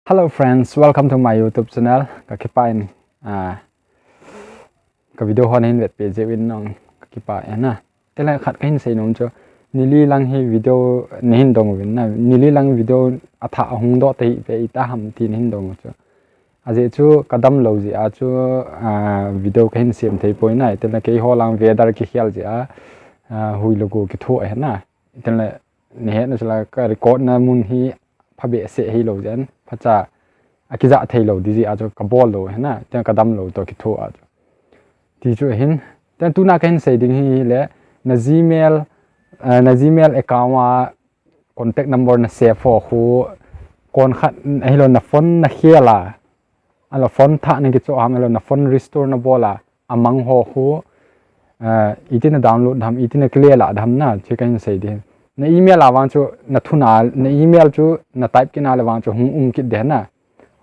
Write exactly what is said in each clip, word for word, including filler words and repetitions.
Hello friends, welcome to my YouTube channel. Ka kipah in, ah, ka video ho nahin vetpeh jeh uvin jong ka kipah e na. Tile khat kahin seinom chu, nili lang hi video nahin dong uvin na, nili lang video athah ahung doh tahih ve ita ham ti nahin dong u chu. Ajeh chu ka damlou jeh a chu, ah, video kahin sem thei poi na, tile keiho lang weather kikhel jeh a, ah, hui le go kithoh ahi na. Tile nahet na chu la ka record na mun hi phabehseh hilou jeh in, phacha akijah theilou ding jeh a chu ka bol lou ahi na, tile ka damlou toh kithoh a chu. Ti chu ahin, tile tuna kahin sei ding hi le, na Gmail, ah, na Gmail account a contact number na save ho khu, kon khat ahilou na phone na khel a, ahilou phone thah na kichoh ham, ahilou na phone restore na bol a, amang ho khu, ah, iti na download ding ham, iti na clear lah ding ham na, chu kahin sei ding. Na email a vang chu, na thun a, na email chu na type kit na le vang chu hung um kit ding na.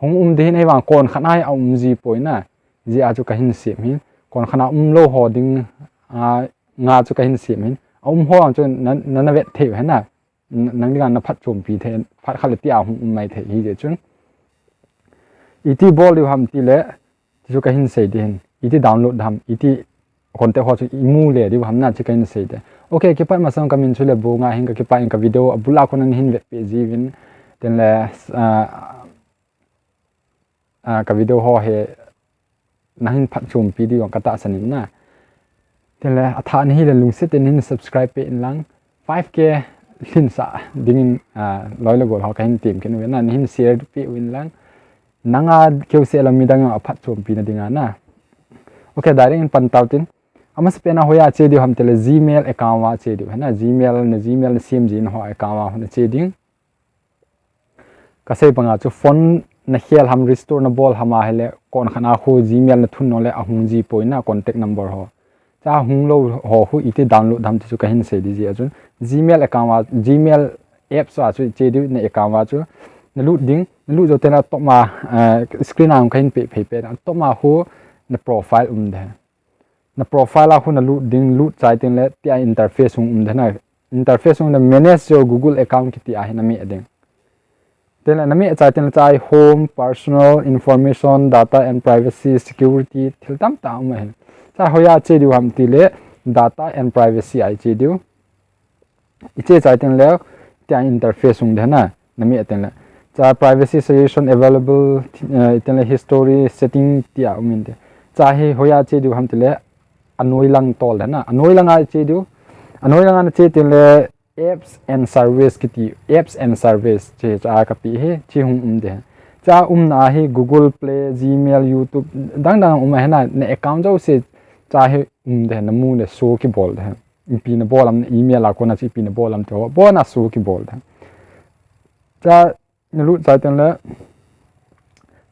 Hung um ding hin ahivang kon khat a hi aum ji poi na. Jeh a chu kahin sem hin. Kon khat a umlou ho ding, ah, nga chu kahin sem hin. Aum ho vang chu na, na, na vet thei u ahi na. N-, nang dinga na phatchompi thei, phat khat le tia hung um mai thei hijeh chun. Iti bol diu ham tile, ti chu kahin sei ding hin. Iti download ding ham, iti contact ho chu imu le diu ham na, chu kahin sei ding. Ok, kipat masang, ka min chu Lebonga ahin, ka kipah in ka video abul a kona nahin vetpeh jiuvin. Tile, ah, ah, ka video ho hi nahin phatchompi diu vang ka tahsan in na. Tile athah nahi le lungset in nahin subscribe peh in lang. Five K lhinsah dingin, ah, loi le gol ho kahin tem kit uve na, nahin share peh uvin lang. Nanga keu seh la midang a phatchompi na dinga na. Ok, direct in pan tau tin. Amasapen a hoiya che diu ham tile Gmail account a che diu ahi na, Gmail na, Gmail na sem jing ho account a hung che ding. Ka sei banga chu phone na khel ham, restore na bol ham ahile, kon khat a khu Gmail na thun nong le ahung ji poi na contact number ho. Cha hung lou ho khu iti download ding ham ti chu kahin sei ding jeh a chun. Gmail account a, Gmail apps a chu che diu na account a chu. Na lut ding, na lut jou teng le top ma, eh, screen a kahin pe phei pen, top ma khu na profile um ding. Na profile a khu na lut ding, lut chai teng le tia interface hung um ding na. Interface hung na manage your Google account kiti a hi na meh ding. Teng le na meh chai teng le cha hi home, personal, information, data and privacy, security, thil tamtah um ahi. Cha hoiya che diu ham tile data and privacy a che diu. I che chai teng le, tia interface hung ding na, na meh teng le. Cha privacy suggestion available, eh, teng le history setting tia um in te. Cha hi hoiya che diu ham tile, anoi lang tol ding na, anoi lang a che diu, anoi lang a na che teng le apps and service kiti, apps and service che cha ka pi hi, chi hung um ding. Cha umna hi Google Play, Gmail, YouTube, dang dang um ahi na, na account jouse cha hi um ding, na mu le show kibol ding. Ipi na bol ham, na email a kona chu ipi na bol ham ti ho, bon a show kibol ding. Cha na lut chai teng le,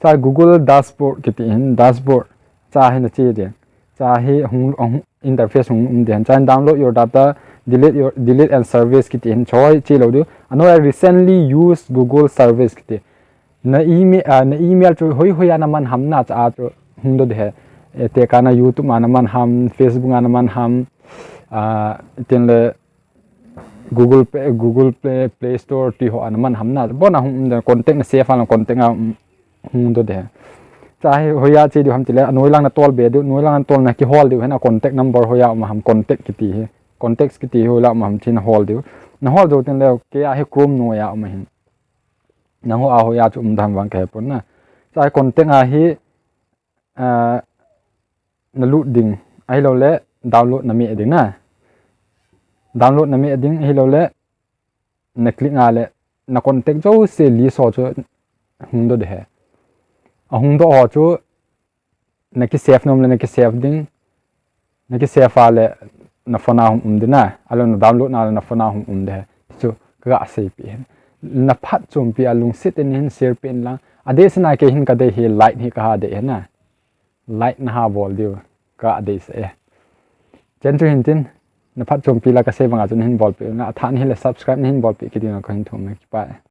cha Google Dashboard kiti hin, dashboard, cha hi na che ding. Cha hi hung, hung, interface hung um ding. Cha download your data, delete your, delete and service kiti hin, choi che lou diu. Anoi a recently used Google service kiti. Na email, ah, na email chu hoi hoi a na man ham na cha a chu hung doh ding. Eh, tekah na YouTube a na man ham, Facebook a na man ham, ah, teng le Google Play, Google Play, Play Store ti ho a na man ham na. Bon a hung um ding, contact na save a lang contact a, um, hung doh ding. Cha hi hoiya che diu ham tile, anoi lang na tol be diu, noi lang na tol na kihol diu ahi na contact number hoiya um ham, contact kiti hi. Contacts kiti hi hoiya um ham ti na hol diu. Na hol jou teng le, kei a hi Chrome noi a um ahin. Nangho a hoiya chu um ding ham vang ka he pon na. Cha contact a hi, ah, na lut ding, ahilou le download na meh ding na. Download na meh ding, ahilou le na click a le na contact jouse list ho chu hung doh ding ahi. Ahung doh ho chu na ki save nom le na ki save ding, na ki save a le na phone a hung um ding na, ahilou na download na le na phone a hung um ding ahi. Chu ka ga seipeh hin. Na phatchompi a lungset in nahin share peh in lang. Adeh seh na kei hin ka dei hi like hi ka ha dei ahi na. Like na ha bol diu ka deisah e. Chen chu hin tin, na phatchompi la ka sei banga chu nahin bolpeh na, athah nahi le subscribe nahin bolpeh kit diu na ka hin thum e, kipah e.